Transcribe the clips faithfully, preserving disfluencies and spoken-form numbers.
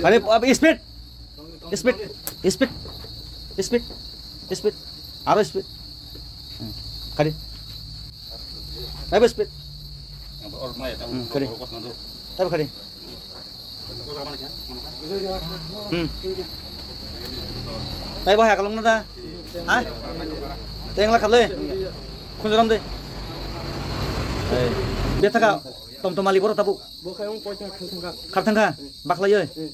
Kari, ab, speed. Speed. Speed. Speed. Speed. Aro speed. Hmm. Kari. Taibo speed. Hmm, kari. Taibo kari. Hmm. Taibo hai kalong na da. Ha? Tengla khalai. Khunjuram de. Hey. Bethaka. Tom tom ali boro tabu. Bo khai wng poisa khal thangkha. Khal thangkha. Bakhlai oi. Hmm.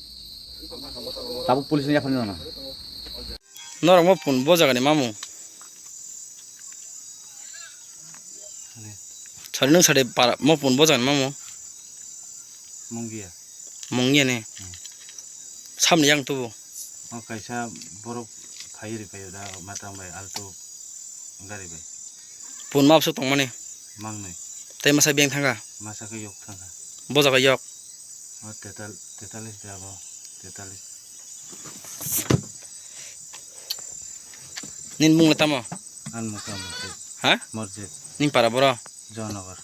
Tabuk police ni yaphar nana. Norok mo pun bo jaga ni mamu. Sari nung sari para mo pun bo jaga ni mamu. Mungia. Mungia ni. Hmm. Samni yang tubu. O kaisa borok phai ri phaio da matang bai alto gari bai. Pun mapsuk tongmani. Mangnwi. Tei masa beng thangkha. Masa khe yok thangkha. Bo jaga yok. O tetal-, tetalis de abo, tetalis. Nini mung le tamo? Ani mung tamo se? Ha? Morjit. Nini para boro? Johanagar.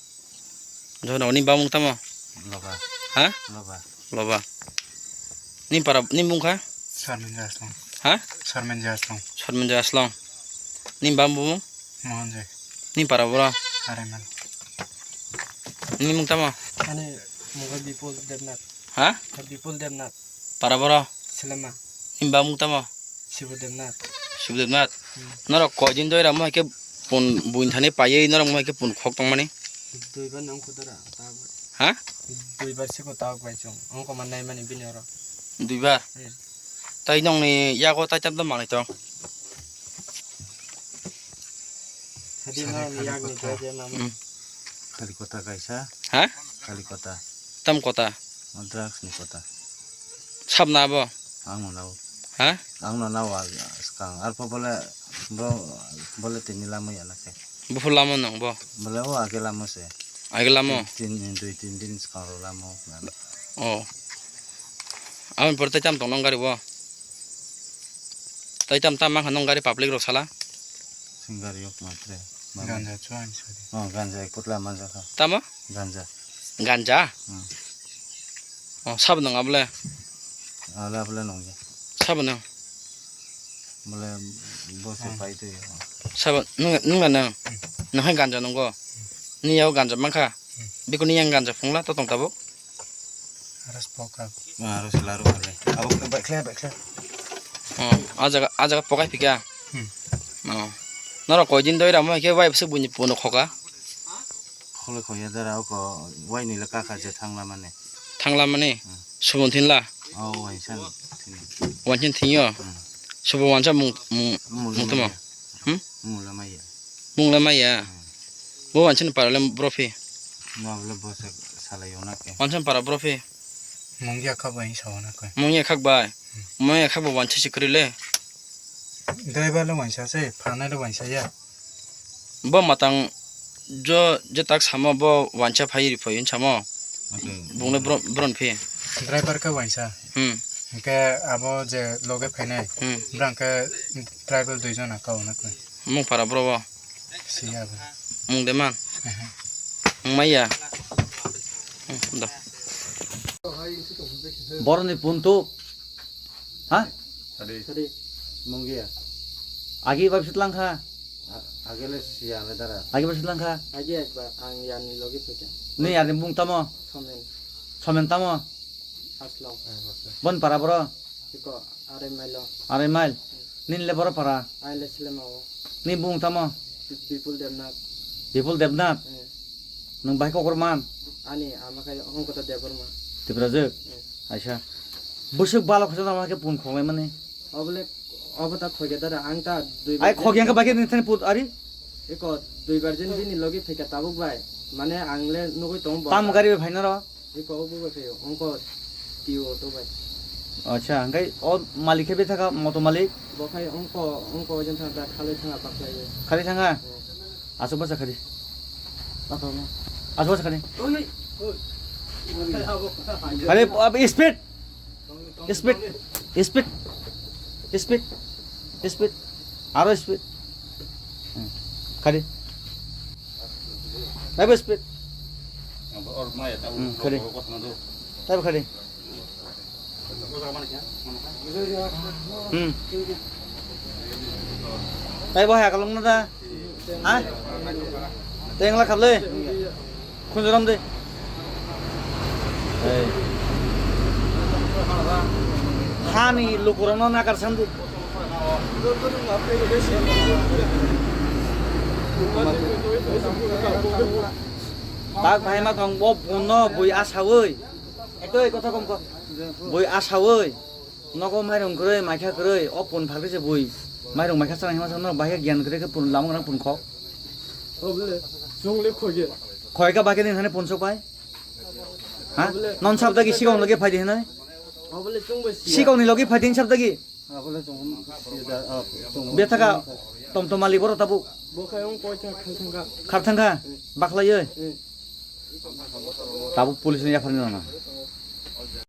Johanagar. Nini ba mung tamo? Loba. Ha? Loba. Loba. Nini para, nini mung kha? Sarmenja Aslong. Ha? Sarmenja Aslong. Sarmenja Aslong. Nini ba mung? Mohanjoi. Nini para boro? Areman. Nini mung tamo? Ani mung kha Bipul Debnath. Ha? Bipul Debnath. Para boro? Selema. Nini ba mung tamo? Sibu Debnath. Sibu Debnath. Hmm. Norok koi din doi ramo hai khe pun buin thani paiwi norok mo hai khe pun khok tongmani? Duibar nang khudara. Ha? Duibar siko tawk bai chwng. Ang koma nai mani bini oro. Duibar? Hmm. Tai nongni yago tai tam tam manwi tong. Hadi no ni yak ni kota. Hmm. Kali kota kaisa. Ha? Kali kota. Tam kota. O drugs ni kota. Sab na bo? Ang no nao. Ha? Ang no nao a skang. Arpo bole bo bole tini lama ya na khe. Buphur lama nang bo? Bole o age lama se. Age lama? Tin, tin, dui tin din skang ro lama. Oh. Aboni pore tei tam tong nong gari bo? Tei tam tam mangkha nong gari public rok sala? Sing gari yok matre. Ganja chuan sari. Oh, ganja ekutla manjakha. Tamo? Ganja. Ganja? Hmm. Oh, sabo nang abole? Abole, abole nongya. Sabo nang? Bole, bo se pai twi. Sabo nung, nung na nang? Nang hai ganja nungo? Ni yao ganja mangkha? Bikuni yang ganja phungla to tong tabuk? Aras poka. Aras laru kale. Abuk to baikhle, baikhle. Oh, a jaga, a jaga pokai phika? Hmm. Oh. Norok koi din doi ramo hai khe wai bwswk buini puno khoka? Khole khoya dara oko wai nile kaka je thangla mane. Thangla mane? Hmm. Subon thinla? Oh, wai san thin. Wansin thinyo? Hmm. Subo wansa mung, mung, mung tamo? Hmm? Mung la maya. Mung la maya? Hmm. Bo wansin paralem bro phi? No, abole bo se salai ona ke. Wansin para bro phi? Mungya kha bai sawana kai. Mungya khak bai. Mungya khak bai wansi sikri le. Driver le wansa se, phanai le wansa ya. Bo matang jo je tak samo bo wansa phai ri phoi samo. Bung le bron phi. Driver ka wansa. Hmm. Ke abo je loge phainai. Hmm. Brang ke driver dui jona ka ona kai. Mung para bro bo. Siya bo. Mung de man. Mung maya. Hmm, da. Boroni puntu. Ha? Sadi. Sadi. Munggiya. Agi bab sitlang kha. Agele siya le dara. Agi bab sitlang kha. Agi ekbar ang yani logi phaikha. Ni yani mung tamo? Somen. Somen tamo? Aslong. Bon para boro? Iko arai mailo. Arai mail. Nin le boro para? Ai le sile mao. Ni bung tamo? Bipul Debnath. Bipul Debnath. Hmm. Nung bai kokor man? Ani ama khai hongkota Debbarma. Tiprajwk? Hmm. Aisa. Bwswk balo khajana ma khe pun khonglai mani? Obole obo ta khoike dara ang ta dui. Ai khok yang ka bai khe nini thani put ari? Iko dui bar jin bini logi phaika tabuk bai. Mane ang le nugui tong bo. Tam gari bai phaina ro? Iko obo bai phaio. Ongko tio to bai. Acha, hingkai o malik khe bethaka moto malik? Bo khai ongko, ongko jen thang ta khalai thanga paklai. Khalai thanga? Hmm. Aswk bwsa khadi. Aswk bwsa khadi. Oi, oi. Khadi, ab, speed. Speed. Speed. Speed. Speed. Aro speed. Hmm. Khadi. Taibo speed. Hmm, khadi. Taibo khadi. Hmm. Tai bo hai kalong na da. Ha? Tengla khablai. Khunjuram de. Ei. Hani lukurano nakar sandi. Tak bhai ma thong bo punno bui asawi. Ekto ei kotha kom ko. Bui asawi. Nogo mairung kwrwi, maikha kwrwi, o pun phakri se bui. Mairung maikha chana hima chana bahai gyan kwrwi khe pun lamang nang pun khok. Obole, chungle khoye. Khoi ka bahai ni hane pun sok pai. Ha? Obole. Non sab dagi sikong logi phai di hane. Obole, chungbo siya. Sikong ni logi phai di sab dagi. Obole, chung siya, ah, chung. Bethaka tom tom mali boro tabu. Bo khai ong koi cha khai thangka. Khar thangka. Bakhlai ye. Eh. Tabu police ni yaphar ni nana.